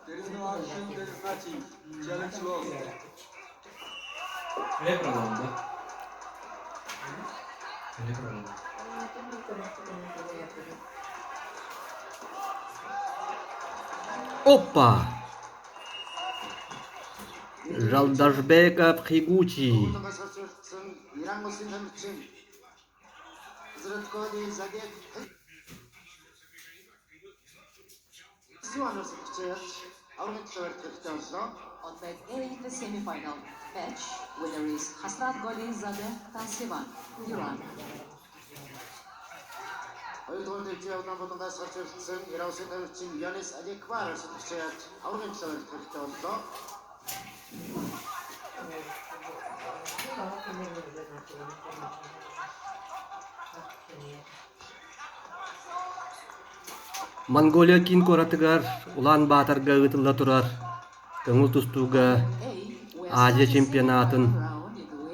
There is no action, there is nothing. Challenge lost. Опа! Жалдашбеков Хигучи. Монголия киин куоратыгар Улаан-Баатарга ыытылла турар көҥүл тустууга Азия чемпионатын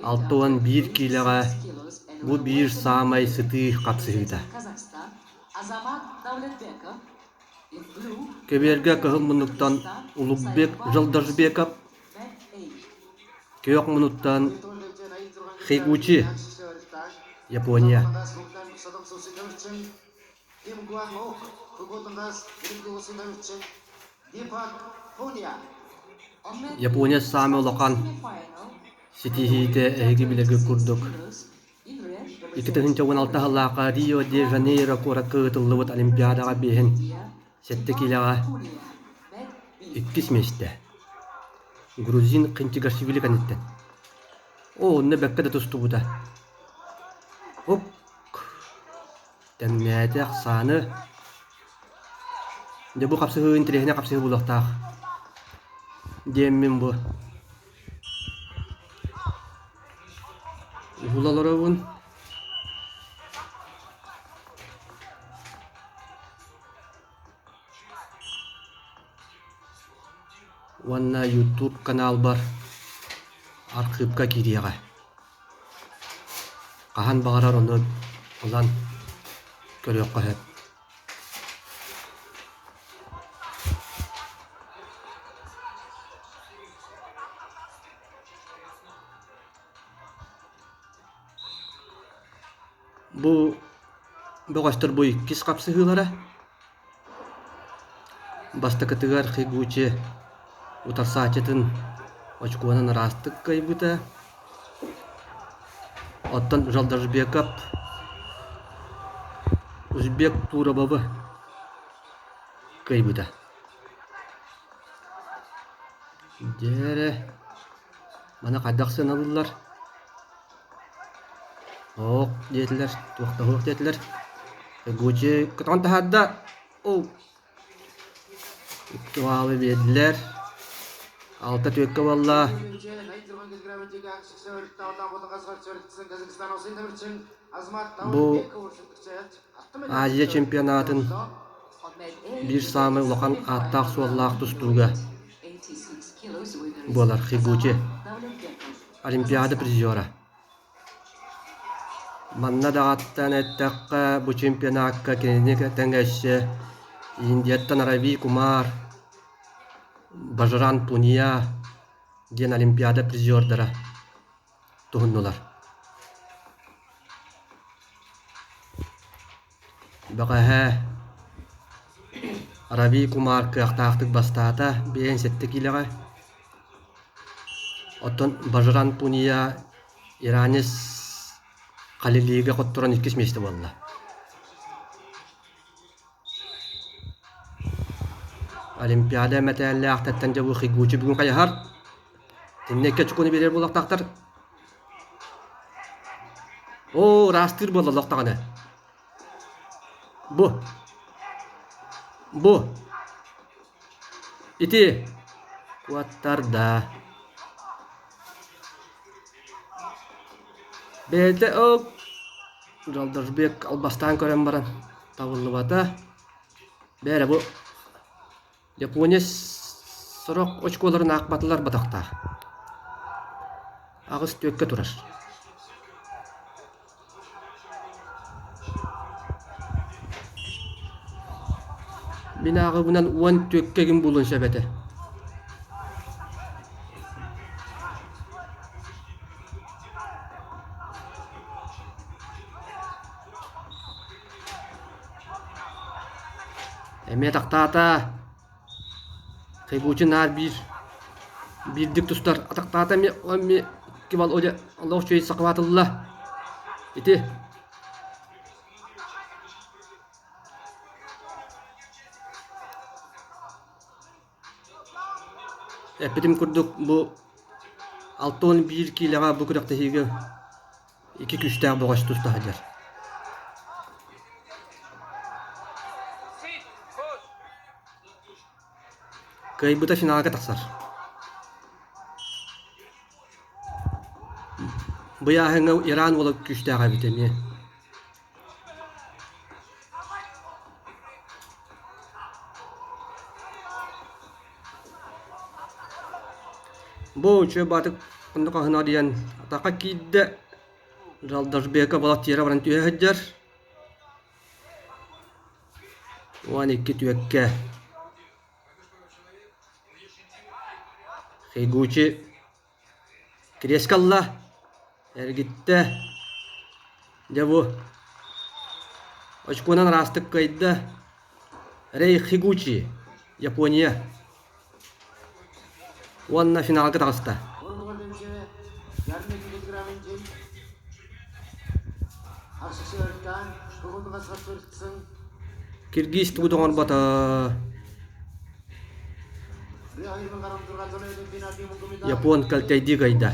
61 киилэҕэ бу биир саамай сытыы хапсыһыыта. Көбүөргэ кыһыл муннуктан Улукбек Жолдашбеков, күөх муннуктан Хигучи, Япония. Япония саамай улахан ситиһиитэ эһиги билэргит курдук 2016 сыллаахха Рио-де-Жанейро куоракка ыытыллыбыт Олимпиадаҕа биэһин сэттэ киилэҕэ иккис миэстэ. Грузин Хинчигашвили кэнниттэн. Оо, онно бэккэ да тустубута. Оп! Тэҥнээтэ ахсааны. Дьэ бу хапсыһыы интэриэһинэй хапсыһыы буолуохтаах диэммин бу уһула олоробун. Уонна YouTube каналбар архыыпка киириэҕэ. Хаһан баҕарар ону ылан көрүөххэ сөп. Бу бөҕөстөр бу иккис хапсыһыылара. Бастакытыгар Хигучи утарсааччытын очкуонан ыраастык кыайбыта. Оттон Жалдашбеков Узбек Туробовы кыайбыта. Дьэ эрэ, маны хайдах сыаналыыллар? Оок диэтилэр, туохтаһыах диэтилэр. Гучи көтөҕөн таһаарда. Оо, икки баалы биэрдилэр. Алта түөккэ буолла. Бу Азия чемпионатын биир саамай улахан ааттаах-суоллаах тустууга буолар Хигучи. Олимпиада призера. Манна даҕаттан эттэххэ, бу чемпионакка кинини тэҥҥэ Индияттан Рави Кумар, Бажран Пуния диэн Олимпиада призердара туһуннулар. Бэҕэһээ Рави Кумар кыахтаахтык бастаата 57 киилэҕэ. Оттон Бажран Пуния иранец Халилига хотторон иккис миэстэ буолла. Олимпиада мэтээллээхтэттэн дьэ бу Хигучи бүгүн хайаһар. Иннэ икки очкону биэрэр буолуохтаахтар. Оо, ыраастыыр буолла олох даҕаны. Бу. Бу. Ити. Куоттарда. Бэйэтэ ол Жалдашбек албастаан көрөн баран табыллыбата. Бээрэ бу Япония сорох очколарын аахпатылар батахтаах. Аҕыс түөккэ турар. Мин ааҕыбынан уон түөккэ гин булуон сөп этэ. Эмиэ тахтаата. Хигучи наар биир биирдик тустар атахтаата эмиэ эмиэ икки бал одьа олох үчүгэй сакалаатылла. Ити Эппитим курдук бу 61 киилэҕэ бу күрэхтэһиигэ икки күүстээх бөҕөс туста сылдьар. Кыайбыта финалга тахсар. Быйааһыҥҥа Иран уола күүстээх эбит эмиэ. Бу үчүгэй баатык онно хаһына диэн атахха киирдэ. Жалдашбека балат тиэрэ баран түһэ сылдьар. 12 түөккэ. Хигучи Кириэскэ ылла, эргиттэ, дьэ бу очкуонан ыраастык кыайда Рэй Хигучи, Япония уонна финалга таҕыста. Киргиз тугу да оҥорбото. Япон кэлтэйдии кыайда.